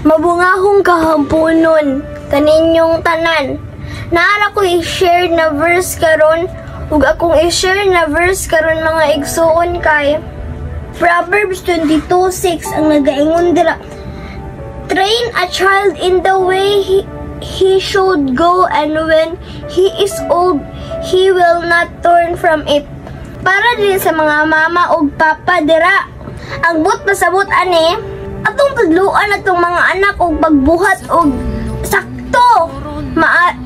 Mabungahong kahamponon kaninyong tanan. Naa ra ko i-share na verse karon, ug akong i-share na verse karon, mga igsuon, kay Proverbs 22:6 ang nagaingon dira: "Train a child in the way he should go, and when he is old, he will not turn from it." Para din sa mga mama ug papa dira. Ang buot pasabot ani, atong tudluan atong mga anak og pagbuhat og sakto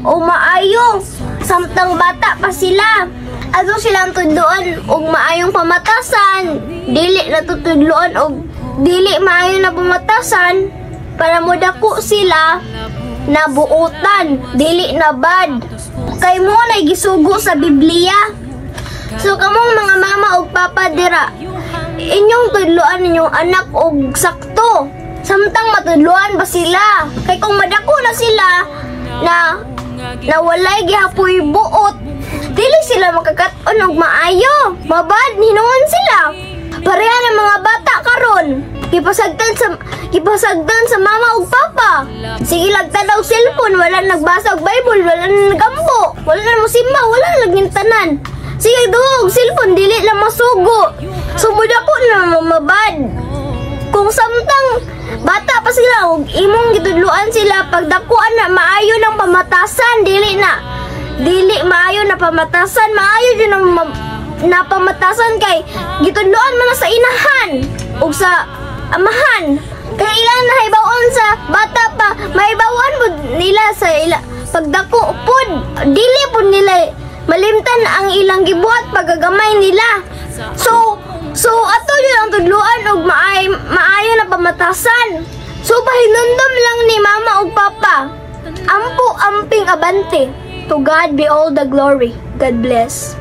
o maayo samtang bata pa sila. Ato silang tudluan og maayong pamatasan, dili na tutudluan og dili maayo na pamatasan para modako sila na buutan, dili na bad. Kay mao na gisugo sa Biblia. So kamong mga mama ug papa dira, inyong tudluan ninyong anak og sakto samtang matudluan ba sila. Kay kung madako na sila na na walay gihapoy buot, dili sila makakat-on og maayo. Mabad hinuon sila. Pareha ng mga bata karon. Gipasagdan sa mama ug papa. Sige lag tanaw cellphone, wala nagbasa og Bible, wala na nagampo, wala na mosimba, wala na tanan. Sige duwa og cellphone, dili lang masugo. So mudako na mabad. Kung samtang bata pa sila ug imong gitudluan sila pagdakuan na maayo ng pamatasan, dili na dili maayo na pamatasan, maayo jud ang na pamatasan kay gitudluan man na sa inahan ug sa amahan. Kay ilang nahibaw-on sa bata pa, mahibaw-an pud nila sa ila pagdako pud. Dili pud nila malimtan ang ilang gibuhat pagagamay nila. So ato jud ang tudluan og maayo na pamatasan. So pahinumdom lang ni mama ug papa. Ampo, amping, abante. To God be all the glory. God bless.